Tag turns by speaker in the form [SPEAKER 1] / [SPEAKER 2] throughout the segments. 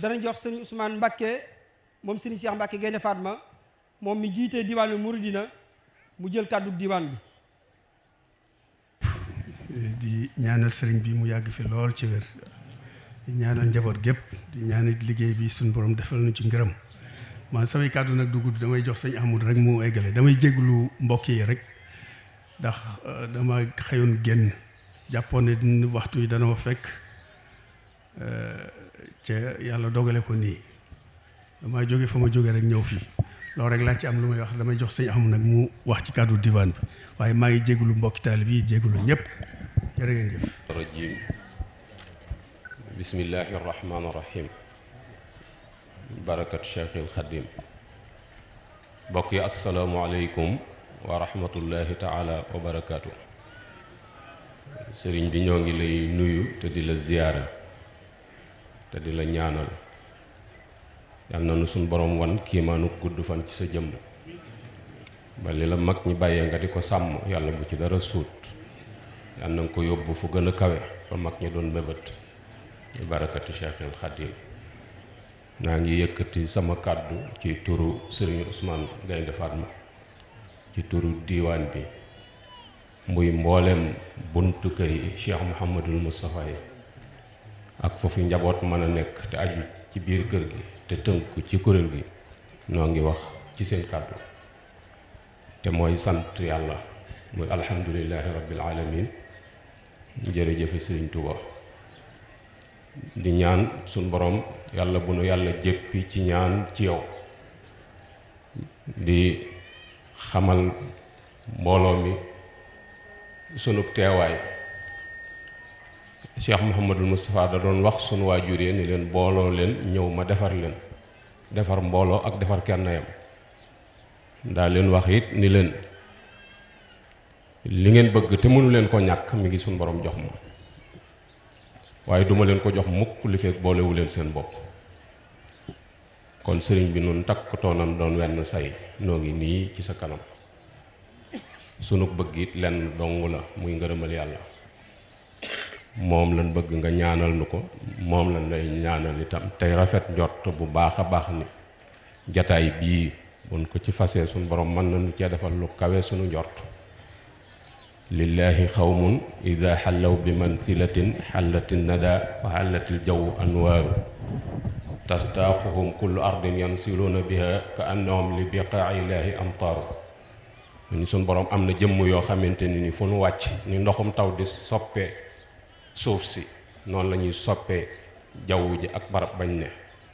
[SPEAKER 1] dana jox sëriñ Ousmane Mbakke moom sëriñ Cheikh Mbakke Gaynde Fatma moom mi jiite diwaanu Muridina mu jël kàddu diwaan bi.
[SPEAKER 2] di ñaanal sëriñ bi mu yàgg fi lool ci wér di ñaanal njaboot gépp di ñaanal liggéey bi suñu borom defal nu ci ngërëm man samay kàddu nag du gudd damay jox sëñ Ahmadu rek mu eggale damay jégalu mbokk yi rek ndax dama xëyoon génn jàppoon ne dina waxtu yi dana ma fekk ca yàlla dogale ko nii dama jóge fa ma jóge rek ñëw fii loolu rek laa ci am lu may wax damay jox sëñ Ahmadu nag mu wax ci kàddu diwaan bi waaye maa ngi jégalu mbokki taalib yi jégalu ñëpp jërë ngeen jëf.
[SPEAKER 3] rajim bismillahi rahmaani rahim barakatu Cheikhil Xadim mbokk yi asalaamualeykum wa rahmatullahi taala wa barakaatu. sëriñ bi ñoo ngi lay nuyu te di la ziyaara te di la ñaanal yal na nu suñ borom wan kiimaanu gudd fan ci sa jëmm ba li la mag ñi bàyyee nga di ko sàmm yàlla bu ci dara suut yal na nga ko yóbbu fu gën a kawe fa mag ñi doon mébét di barakati Cheikhil Xadim naa ngi yëkkati sama kàddu ci turu sëriñ Ousmane Gaynde Fatma ci turu diiwaan bi muy mboolem buntu kër yi Cheikh Mouhamadul Moustapha yi ak foofu njaboot mën a nekk te aju ci biir kër gi te tënku ci kuréel gi noo ngi wax ci seen kàddu te mooy sant yàlla muy alhamdulillahi rabbil alamin jërëjëfe sëriñ Tuuba di ñaan suñ borom yàlla bu nu yàlla jéppi ci ñaan ci yow di xamal mbooloo mi sunub teewaay Cheikh Mouhamadul Moustapha da doon wax sunu waajur yi ni leen booloo leen ñëw ma defar leen defar mbooloo ak defar kenn yam daa leen wax it ni leen li ngeen bëgg te mënu leen ko ñàkk mi ngi suñ borom jox ma waaye duma leen ko jox mukk li fekk boolewu leen seen bopp kon sëriñ bi nun takkatoo nan doon wenn say noo ngi nii ci sa kanam sunu bëgg it lenn dong la muy ngërëmal yàlla moom lan bëgg nga ñaanal nu ko moom lan lay ñaanal itam tey rafet njort bu baax a baax ni jataay bii buñ ko ci fasee suñ borom mën nañu cee defal lu kawe sunu njort lillahi xawmun ida xallaw bi mansilatin xallatin nada wa xallatil jaww anwaaru tastaaquhum kullu ardin yansiluuna biha ka annahum li biqaa'i illaahi amtaaru ni suñ borom am na jëmm yoo xamante ni fu nu wàcc ni ndoxum taw di soppee suuf si noonu la ñuy soppee jaww ji ak barab bañ ne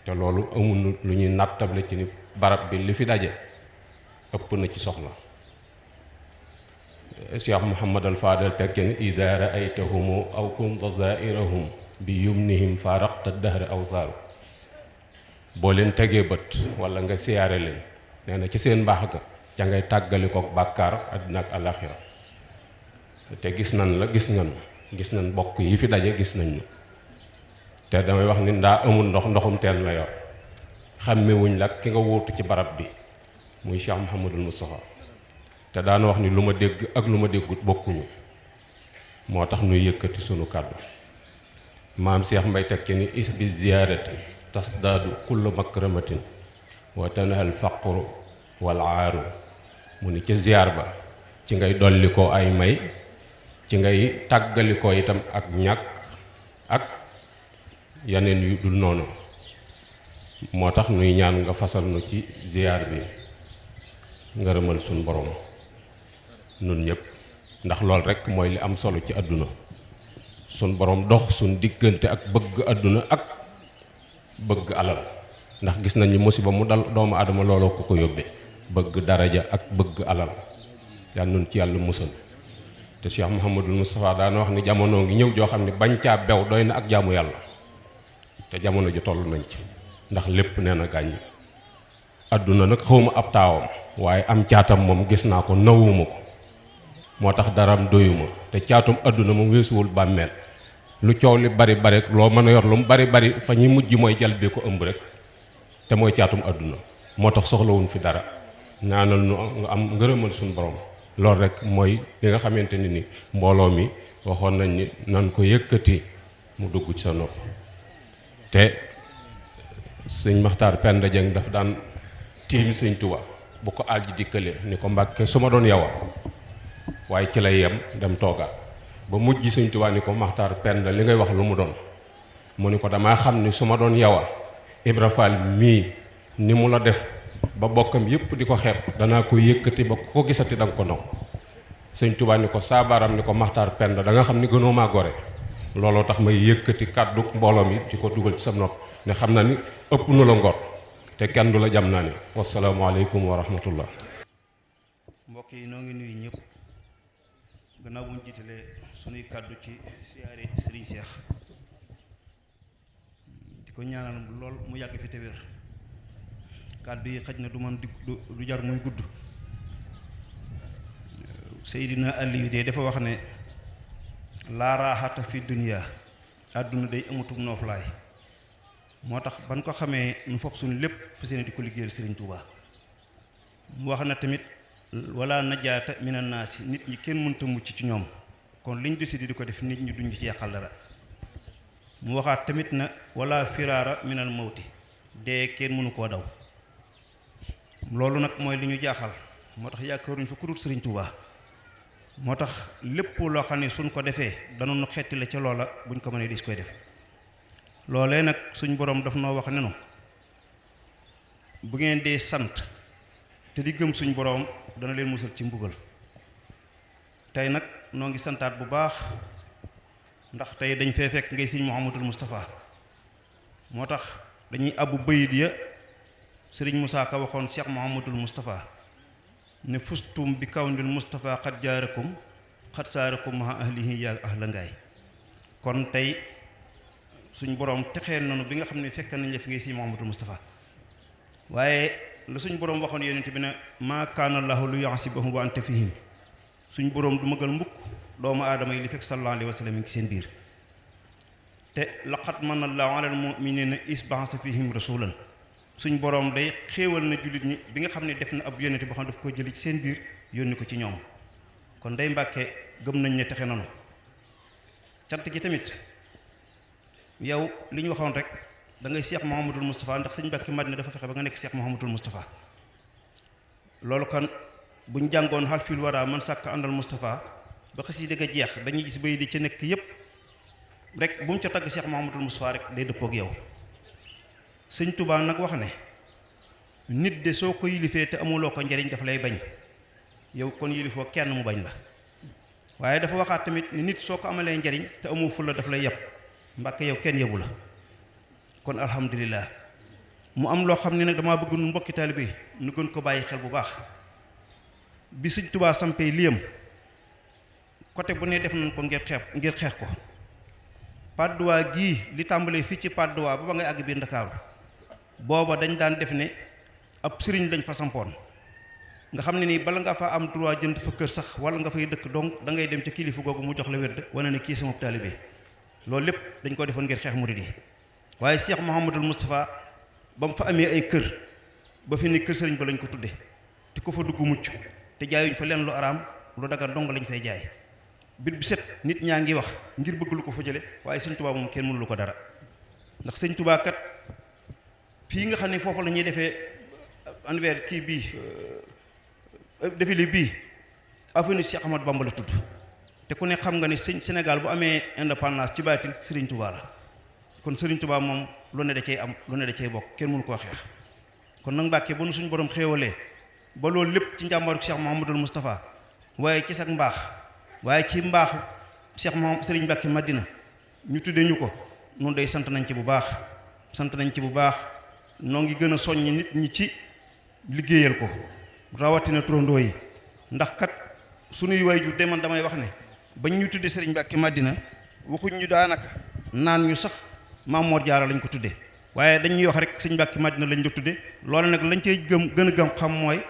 [SPEAKER 3] te loolu amul lu ñuy nattable ci ni barab bi li fi daje ëpp na ci soxla Cheikh Mouhamad al Fadal tekki ni ida raaytahumu aw kunta zairahum bi yumnihim faraqta dahra awsaaru boo leen tegee bët wala nga siyaare leen nee na ci seen mbaax ga ca ngay tàggali kook bàkkaar àddina ak alaxira te gis nañ la gis nañ bokk yi fi daje gis nañ ñu te damay wax ni ndaa amul ndoxum teen la yor xàmmewuñ la ki nga wuutu ci barab bi muy Cheikh Mouhamadul Moustapha te daana wax ni lu ma dégg ak lu ma déggut bokkuñu moo tax nuy yëkkati sunu kàddu maam Cheikh Mbay tekki ni is bi ziyaarati tasdaadu kullu makramatin wa tanahal faqru wal aaru mu ni ci ziyaar ba ci ngay dolli ko ay may ci ngay tàggali ko itam ak ñàkk ak yeneen yu dul noonu moo tax nuy ñaan nga fasal nu ci ziyaar bi ngërëmal suñ borom nun ñëpp ndax lool rekk mooy li am solo ci àdduna suñ borom dox suñ diggante ak bëgg àdduna ak bëgg alal ndax gis nañ ni musiba mu dal doomu aadama looloo ko ko yóbbee bëgg daraja ak bëgg alal yàlla nun ci yàlla musal te Cheikh Mouhamadul Moustapha daana wax ni jamono ngi ñëw joo xam ne bañ caa bew doy na ak jaamu yàlla te jamono ju toll nañ ci ndax lépp nee na gàññ àdduna nag xawma ab taawam waaye am caatam moom gis naa ko nawuma ko moo tax daram doyuma te caatum àdduna moom weesuwul bàmmeel lu coow li bari bari loo mën a yor lu mu bari bari fa ñuy mujj mooy jal bi ko ëmb rek te mooy caatum àdduna moo tax soxlawuñ fi dara ñaanal nu nga am ngërëmal suñu borom loolu rek mooy li nga xamante ni mbooloo mi waxoon nañ ni nan ko yëkkati mu dugg ci sa nopp te sëñ Maxtaar Penda Jeng daf daan tiim sëñ Tuubaa bu ko àll ji dikkalee ni ko Mbàkke su ma doon yawa waaye ci lay yem dem toogaat ba mujj sëñ Tuubaa ni ko Maxtaar Penda li ngay wax lu mu doon mu ni ko damaa xam ni su ma doon yawa Ibra Fall mii ni mu la def ba bokkam yépp di ko xeeb danaa ko yëkkati ba ko gisati danga ko naw sëñ Tuubaa ni ko saabaaram ni ko Maxtaar Penda da nga xam ni gënoo maa gore looloo tax may yëkkati kàddu mbooloo mi di ko dugal ci sam nopp ne xam na ni ëpp nu la ngor te kenn du la jam naa ni wasalaamaaleykum wa rahmatullah.
[SPEAKER 4] mbokk yi noo ngi nuyu ñëpp gannaaw bu ñu jiitalee sunuy kàddu ci siyaare Serigne Cheikh di ko ñaanal lool mu yàgg fi te wér kàddu yi xaj na du man du jar muy gudd. Seydina Aliyu de dafa wax ne laa raaxata fi dunya àdduna day amatum nooflaay moo tax ban ko xamee nu fopp suñu lépp fa seen di ko liggéeyal Serigne Touba mu wax na tamit wala najaata minan naasi nit ñi kenn mënta mucc ci ñoom kon liñ décidé di ko def nit ñi duñ ci yàqal dara mu waxaat tamit na wala firaara minal mawti dee kenn mënu koo daw loolu nag mooy li ñu jaaxal moo tax yaakaaruñ fa ku dul Serigne Touba moo tax lépp loo xam ne suñ ko defee danoonu xetti la ca loola buñ ko mënee dis koy def loolee nag suñ borom daf noo wax ne nu bu ngeen dee sant te di gëm suñ borom dana leen musal ci mbugal tey nag noo ngi santaat bu baax ndax tey dañ fee fekk ngay sëñ Mouhamadul Moustapha moo tax dañuy abbu bayit ya sëriñ Moussa Ka waxoon Cheikh Mouhamadul Moustapha ne fustum bi kawnil Moustapha xat jaarakum xat saarakum ma ahlihi yaa ahla ngaay kon tey suñ borom texeel noonu bi nga xam ne fekk nañ la fi ngay si Muhammadul Moustapha waaye la suñ borom waxoon yonent bi ne maa kaana llaahu li yu'azzibahum wa anta fihim suñ borom du magal mbukk doomu aadama yi li fekk sallallahu alayhi wa sallam ngi seen biir te laqad manna llaahu alal mu'minina is ba'asa fihim rasulan suñ borom day xéewal na jullit ñi bi nga xam ne def na ab yonent boo xam ne daf ko jëli ci seen biir yónni ko ci ñoom kon day Mbàkke gëm nañ ne texe nanu cant gi tamit yow li ñu waxoon rek da ngay Cheikh Mouhamadul Moustapha ndax sëñ Mbàkke Madina dafa fexe ba nga nekk Cheikh Mouhamadul Moustapha loolu kan buñ jàngoon xal fil wara man sàkk àndal Moustapha ba xas yi dëgg a jeex dañuy gis bay di ca nekk yépp rek bu mu ca tagg Cheikh Mouhamadul Moustapha rek day dëppoog yow sëñ Touba nag wax ne nit de soo ko yilifee te amuloo ko njariñ daf lay bañ yow kon yilifoo kenn mu bañ la waaye dafa waxaat tamit ni nit soo ko amalee njariñ te amoo fulla daf lay yab Mbàkke yow kenn yebu la kon alhamdulilah mu am loo xam ne nag damaa bëgg nu mbokki taalibe nu gën ko bàyyi xel bu baax bi sëñ Touba sampee liyam côté bu ne def nañ ko ngir xeex ko Patte d'Oie gii li tàmbalee fii ci Patte d'Oie ba ngay àgg biir Ndakaaru booba dañ daan def ne ab sëriñ lañ fa sampoon nga xam ne nii bala nga fa am droit jënd fa kër sax wala nga fay dëkk donc da ngay dem ca kilifa googu mu jox la wérd wane ne kii sama taalibe loolu lépp dañ ko defoon ngir xeex murid yi waaye Cheikh Mouhamadul Moustapha ba mu fa amee ay kër ba fi ni kër sëriñ ba lañ ko tudde te ko fa dugg mucc te jaayuñ fa leen lu araam lu dagan dong lañ fay jaay bit bi set nit ñaa ngi wax ngir bëgg lu ko fa jële waaye sëñ Touba moom kenn mënu lu ko dara ndax sëñ Touba kat fii nga xam ne foofu la ñuy defee anniversaire kii bii défilé bii avenue Cheikh Ahmadou Bamba la tudd te ku ne xam nga ne Sénégal bu amee indépendance ci baatin Serigne Touba la kon Serigne Touba moom lu ne da cay am lu ne da cay bokk kenn mënu koo xeex kon nag Mbàkke ba nu suñu borom xéewalee ba loolu lépp ci njàmbaaru Cheikh Mouhamadul Moustapha waaye ci sag mbaax waaye ci mbaaxu Cheikh Mouhamad Serigne Mbàkke Madina ñu tuddee ñu ko noonu day sant nañ ci bu baax noo ngi gën a soññ nit ñi ci liggéeyal ko rawatina turandoo yi ndax kat sunuy waajur de man damay wax ne bañ ñu tudde Serigne Mbàkke Madina waxuñ ñu daanaka naan ñu sax Maam Mor Jaara lañ ko tudde waaye dañuy wax rek Serigne Mbàkke Madina lañ la tudde loolu nag lañ cey gën a gëm xam mooy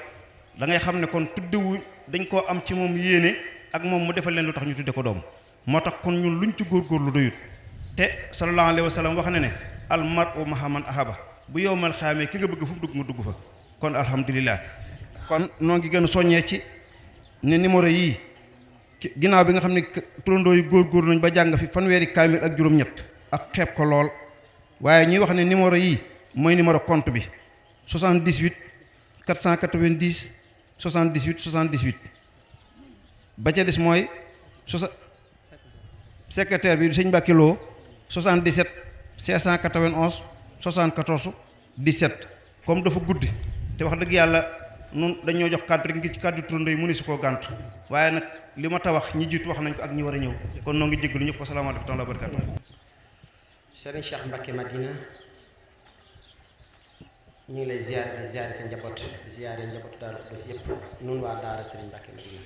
[SPEAKER 4] da ngay xam ne kon tuddewu dañ koo am ci moom yéene ak moom mu defal leen lu tax ñu tudde ko doom moo tax kon ñun luñ ci góorgóorlu doyut te sallallahu alayhi wa sallam wax na ne al mar'u ma'a man ahaba bu yowmal xaamee ki nga bëgg fu mu dugg nga dugg fa kon alhamdulilah kon noo ngi gën a soññee ci ne numéro yii ginnaaw bi nga xam ne turandoo yu góor nañ ba jàng fi fanweeri kaamil ak juróom-ñett ak xeeb ko lool waaye ñuy wax ne numéro yii mooy numéro compte bi 78 490 78 78 ba ca des mooy secrétaire bi sëñ Mbàkke Lo 77 591 74 17 comme dafa guddi te wax dëgg yàlla nun dañoo jox kàddu rek ngir ci kàddu turandoo yi mu ne su koo gànt waaye nag li ma ta wax ñi jiitu wax nañ ko ak ñi war a ñëw kon noo ngi jéggalu ñëpp asalaamaaleykum wa barakaatu.
[SPEAKER 5] Serigne Cheikh Mbacke Madina ñu ngi lay ziyaare di ziyaare sa njaboot di ziyaare njabootu Daaru Xudoos yëpp nun waa daara Serigne Mbacke Madina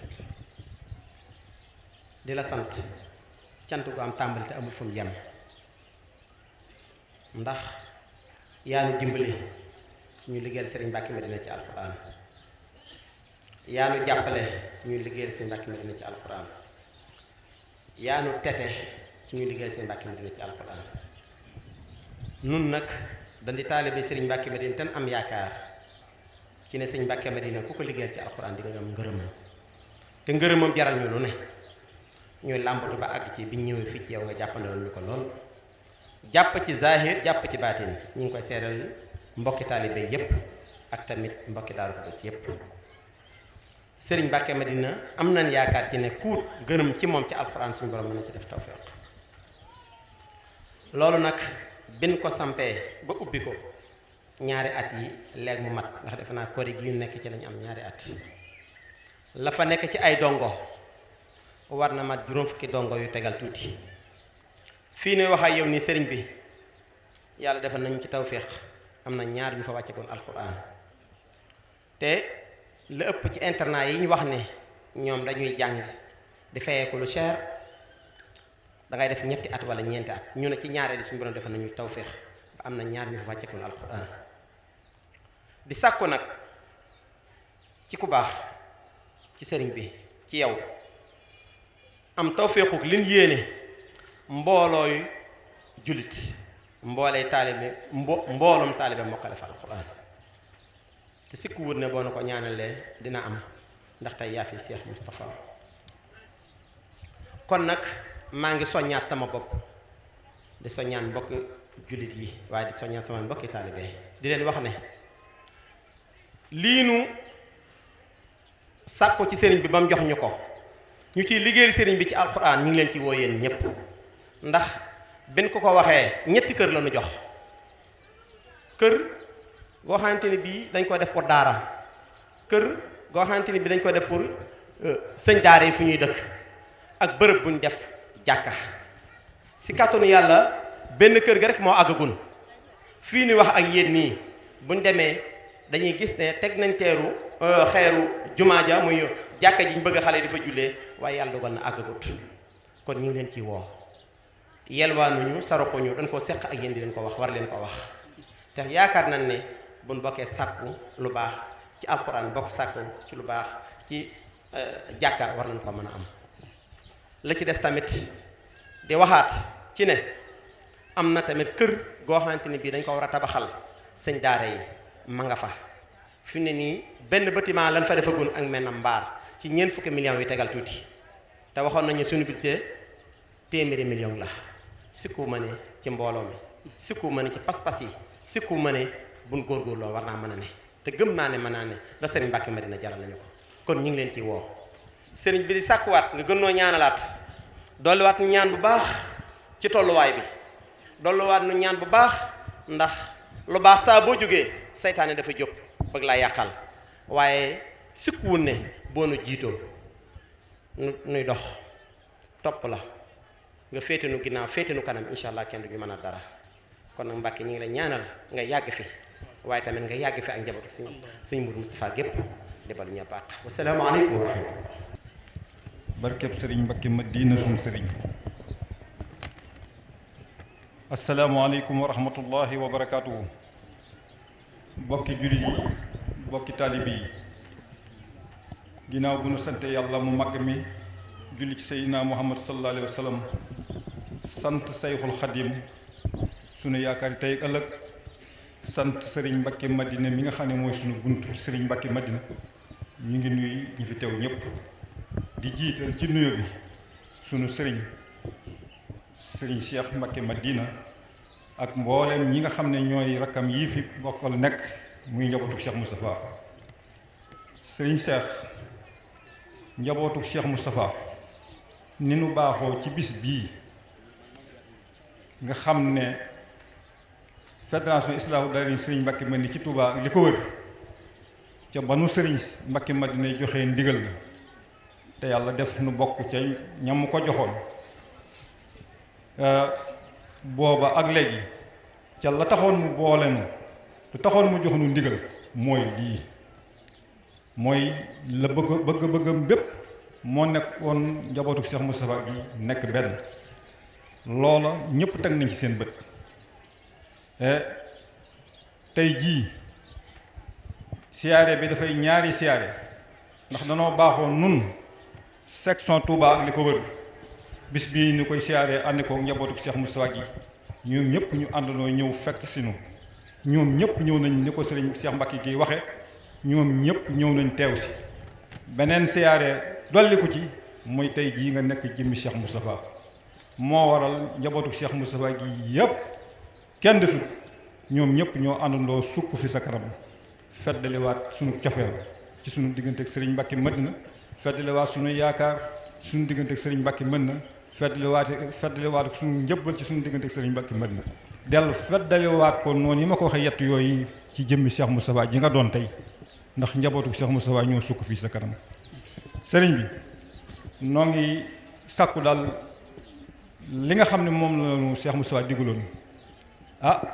[SPEAKER 5] di la sant cant gu am tàmbali te amul fu mu yem ndax yaa nu dimbali ci ñu liggéeyal Serigne Mbacke Madina ci alxuraan yaa nu jàppale ci ñu liggéeyal Serigne Mbacke Madina ci alxuraan yaa nu tete ci ñu liggéeyal Serigne Mbacke Madina ci alxuraan nun nag dañ di taalibe Serigne Mbacke Madina ten am yaakaar ci ne Serigne Mbacke Madina ku ko liggéeyal ci alxuraan di nga am ngërëmam te ngërëmam jaral ñu lu ne ñuy làmbatu ba àgg ci biñ ñëwee fii ci yow nga jàppandaloon ñu ko lool jàpp ci zahir jàpp ci baatin ñu ngi koy seeral mbokki taalibe yépp ak tamit mbokki Daaru Xudoos yépp Serigne Mbacke Madina am nañ yaakaar ci ne kuut gërëm ci moom ci alxuraan suñu borom mën na ci def tawfiq loolu nag bin ko sampee ba ubbi ko ñaari at yi léegi mu mat ndax defe naa kori gi nekk ci lañu am ñaari at la fa nekk ci ay dongo war na mat juróom fukki dongo yu tegal tuuti fii nuy wax ak yow nii sëriñ bi yàlla defal nañu ci tawfiq am na ñaar ñu fa wàcce koon alxuraan te la ëpp ci internat yi ñu wax ne ñoom dañuy jàng di fayee ko lu cher dangay def ñetti at wala ñeenti at ñu ne ci ñaaree di suñu borom defal nañu tawfiq ba am na ñaar ñu fa wàcce koon alxuraan di sàkku nag ci ku baax ci sëriñ bi ci yow am tawfiquk liñ yéene mboolooy jullit mboolee taalibe mbooloom taalibe mokkale fa alxuraan te sikku wut ne boo na ko ñaanalee dina am ndax tey yaa fi Cheikh Moustapha kon nag maa ngi soññaat sama bopp di soññaat mbokk jullit yi waaye di soññaat sama mbokki taalibe di leen wax ne lii nu sàkko ci sëriñ bi ba mu jox ñu ko ñu ciy liggéeyal sëriñ bi ci alxuraan ñu ngi leen ci woo yéen ñépp ndax benn ko waxee ñetti kër la ñu jox kër goo xamante ni bii dañ ko def pour daara kër goo xamante ni bii dañ ko def pour sëñ daara yi fu ñuy dëkk ak bërëb bu ñu def jàkka si kàttanu yàlla benn kër ga rek moo àggagun fii ni wax ak yéen nii buñ demee dañuy gis ne teg nañ xeeru jumaa ja muy jàkka ji ñu bëgg xale di fa jullee waaye yàlla dogal na àggagut kon ñu ngi leen ciy woo yelwaanuñu saraxuñu dañ koo seq ak yéen di leen ko wax war leen ko wax te yaakaar nañ ne buñ bokkee sàkku lu baax ci alxuraan bokk sàkku ci lu baax ci jàkka war nañ ko mën a am la ci des tamit di waxaat ci ne am na tamit kër goo xamante ni bii dañ ko war a tabaxal sëñ daara yi ma nga fa fi ne nii benn bâtiment lan fa defagun ak menn mbaar ci ñeent fukki millions yu tegal tuuti te waxoon nañu suñu budget téeméeri million la sikku ma ne ci mbooloo mi sikku ma ne ci pas-pas yi sikku ma ne buñ góorgóorloo war naa mën a ne te gëm naa ne mën naa ne ndax Serigne Mbacke Madina jaral nañu ko kon ñu ngi leen ciy woo Serigne bi di sàkkuwaat nga gën noo ñaanalaat dolliwaat nu ñaan bu baax ci tolluwaay bi dolliwaat nu ñaan bu baax ndax lu baax saa boo jógee saytaane dafa jóg bëgg laa yàqal waaye sikkuwul ne boo nu jiitoo nuy dox topp la nga féete nu ginnaaw féete nu kanam incha allah kenn du ñu mën a dara kon nag Mbàkke ñu ngi lay ñaanal nga yàgg fi waaye tamit nga yàgg fi ak njabootu sëñ Mourou Moustapha gépp di balu ñëpp àq wasalaamaaleykum wa rahmatulah.
[SPEAKER 6] barkeb sëriñ Mbacke Madina suñu sëriñ. asalaamaaleykum wa rahmatullahi wa barakaatuhu. bokki jullit yi bokki taalibi yi ginnaaw bu nu sante yàlla mu mag mi julli ci seydina muhammad sallallahu alayhi wa sallam sant sayxul xadim sunu yaakaar tey ëllëg sant sëriñ Mbacke Madina mi nga xam ne mooy sunu buntu sëriñ Mbacke Madina ñu ngi nuyu ñi fi teew ñëpp di jiital ci nuyo bi sunu sëriñ Cheikh Mbacke Madina ak mboolem ñi nga xam ne ñooy rakkam yii fi bokkal nekk muy njabootu Cheikh Moustapha. Sëriñ Cheikh, njabootu Cheikh Moustapha ni nu baaxoo ci bis bii nga xam ne fédération Islaahu Daarayni Sëriñ Mbàkke Madina ci Touba ak li ko wër ca ba nu Sëriñ Mbàkke Madina joxe ndigal la te yàlla def nu bokk ca ñam ko joxoon booba ak léegi ca la taxoon mu boole nu lu taxoon mu jox nu ndigal mooy lii mooy la bëggam bépp moo nekkoon njabootu Cheikh Moustapha gi nekk benn loola ñëpp teg nañ ci seen bët tey jii siyaare bi dafay ñaari siyaare ndax danoo baaxoo nun section Touba ak li ko wër bis bii ni koy siyaare ànd ko njabootu Cheikh Moustapha gi ñoom ñëpp ñu àndandoo ñëw fekk sinu ñoom ñëpp ñëw nañ ni ko sëriñ Cheikh Mbacke gi waxe ñoom ñëpp ñëw nañ teew si beneen siyaare dolliku ci mooy tey jii nga nekk jëmmi Cheikh Moustapha moo waral njabootu Cheikh Moustapha gi yëpp kenn desut ñoom ñëpp ñoo àndandoo sukk fi sa kanam feddaliwaat sunu cofeel ci sunu diggante ak sëriñ Mbacke Madina feddaliwaat sunu yaakaar sunu diggante ak sëriñ Mbacke Madina feddaliwaat sunu njëbbal ci sunu diggante ak sëriñ Mbacke Madina dellu feddaliwaat ko noonu yi ma ko waxee yett yooyu ci jëmmi Cheikh Moustapha ji nga doon tey ndax njabootu Cheikh Moustapha ñoo sukk fii sa kanam sëriñ bi noo ngi sàkku daal li nga xam ne moom la ñu Cheikh Moustapha digaloon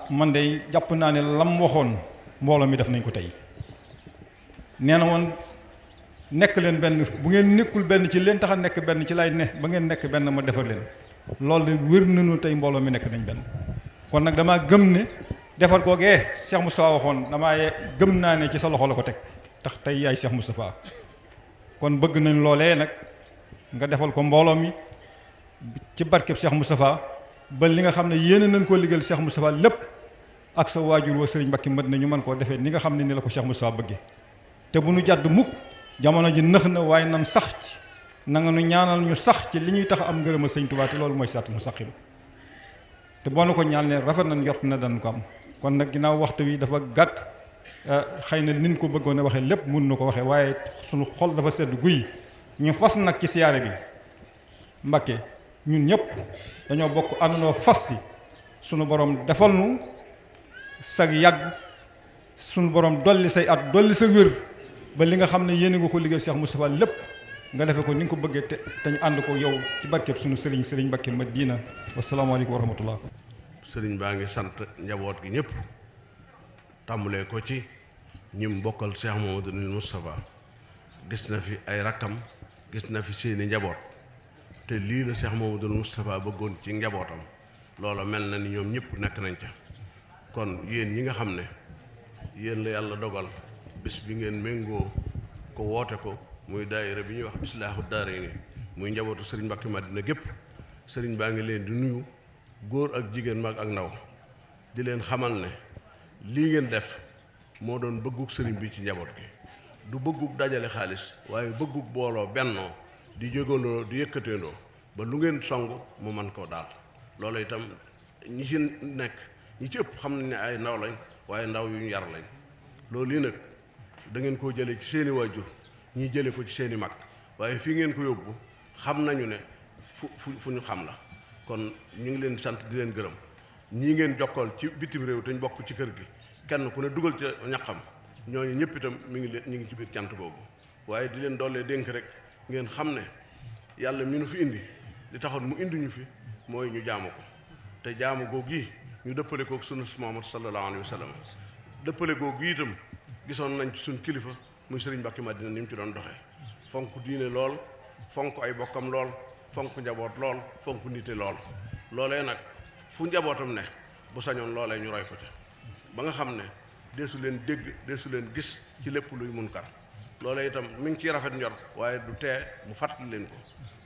[SPEAKER 6] man de jàpp naa ne lam waxoon mbooloo mi def nañ ko tey nee na woon nekk leen benn bu ngeen nekkul benn ci leen tax a nekk benn ci lay ne ba ngeen nekk benn ma defar leen loolu de wér nañu tey mbooloo mi nekk nañ benn kon nag damaa gëm ne defar googee Cheikh Moustapha waxoon damaa gëm naa ne ci sa loxo la ko teg tax tey yaay Cheikh Moustapha kon bëgg nañ loolee nag nga defal ko mbooloo mi ci barkeb Cheikh Moustapha ba li nga xam ne yéene nañ koo liggéeyal Cheikh Moustapha lépp ak sa waajur wa sëriñ Mbacke Madina ñu mën koo defee ni nga xam ne ni la ko Cheikh Moustapha bëggee te bu nu jàdd mukk jamono ji nëx na waaye nan sax ci na nga nu ñaanal ñu sax ci li ñuy tax am ngërëmal sëñ Tuubaa te loolu mooy siraatal mustaqiim te boo na ko ñaan ne rafet nañ njort na dañ ko am kon nag ginnaaw waxtu wi dafa gàtt xëy na nin ko bëggoon a waxee lépp mun na ko waxee waaye suñu xol dafa sedd guy ñu fas nag ci siyaare bi Mbacke ñun ñëpp dañoo bokk àndandoo fas si sunu borom defal nu sag yàgg sunu borom dolli say at dolli sa wér ba li nga xam ne yéene nga ko liggéey Cheikh Moustapha lépp nga defe ko ni nga ko bëggee te ñu ànd ko yow ci barkeb sunu sëriñ Mbacke Madina wasalaamaaleykum wa rahmatullah.
[SPEAKER 7] sëriñ baa ngi sant njaboot gi ñëpp tàmbalee ko ci ñim bokkal Cheikh Mouhamadoul Moustapha gis na fi ay rakkam gis na fi seeni njaboot te lii la Cheikh Mouhamadoul Moustapha bëggoon ci njabootam loola mel na ni ñoom ñëpp nekk nañ ca kon yéen ñi nga xam ne yéen la yàlla dogal bis bi ngeen méngoo ko woote ko muy daayira bi ñuy wax Islaahu Daarayni muy njabootu sëriñ Mbacke Madina gépp sëriñ baa ngi leen di nuyu góor ak jigéen mag ak ndaw di leen xamal ne lii ngeen def moo doon bëggug sëriñ bi ci njaboot gi du bëggug dajale xaalis waaye bëggug booloo bennoo di jógandoo di yëkkateendoo ba lu ngeen song mu mën koo daal loolu itam ñi ci nekk ñi ci ëpp xam nañ ne ay ndaw lañ waaye ndaw yu ñu yar lañ loolu yi nag da ngeen koo jëlee ci seeni waajur ñi jële ko ci seeni mag waaye fii ngeen ko yóbbu xam nañu ne fu ñu xam la kon ñu ngi leen sant di leen gërëm ñii ngeen jokkool ci bitim réew te ñu bokk ci kër gi kenn ku ne dugal ci ñaqam ñooñu ñëpp itam mi ngi leen ñu ngi ci biir cant googu waaye di leen doolee dénk rek ngeen xam ne yàlla mi nu fi indi li taxoon mu indi ñu fi mooy ñu jaamu ko te jaamu googu yi ñu dëppale kook sunu Muhammad sallallahu alayhi wa sallam dëppale googu yi itam gisoon nañ ci suñ kilifa muy sëriñ Mbacke Madina ni mu ci doon doxee fonk diine lool fonk ay bokkam lool fonk njaboot lool fonk nite lool loolee nag fu njabootam ne bu sañoon loolee ñu roy ko te ba nga xam ne deesu leen dégg deesu leen gis ci lépp luy munkar loolee itam mi ngi ciy rafet njor waaye du tee mu fàttali leen ko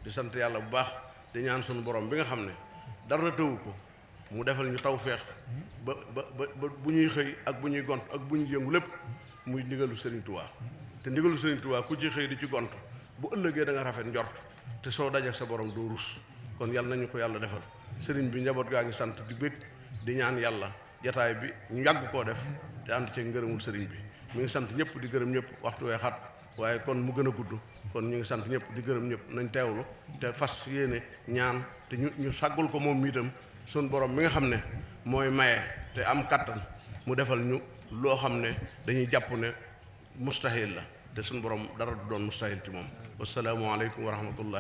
[SPEAKER 7] di sant yàlla bu baax di ñaan sunu borom bi nga xam ne dara tëwu ko mu defal ñu tawfeex ba bu ñuy xëy ak bu ñuy gont ak bu ñuy yëngu lépp muy ndigalu Serigne Touba te ndigalu Serigne Touba ku ci xëy di ci gont bu ëllëgee da nga rafet njort te soo dajeek sa borom doo rus kon yàlla nañu ko yàlla defal Serigne bi njaboot gaa ngi sant di bég di ñaan yàlla jataay bi ñu yàgg koo def te ànd ci ngërëmul sëriñ bi mi ngi sant ñëpp di gërëm ñëpp waxtu wee xat waaye kon mu gën a gudd kon ñu ngi sant ñëpp di gërëm ñëpp nañ teewlu te fas yéene ñaan te ñu sàggul ko moom itam sun borom mi nga xam ne mooy maye te am kattan mu defal ñu loo xam ne dañuy jàpp ne mustahil la te sun borom dara du doon mustahil ci moom wassalaamu aleykum wa rahmatullah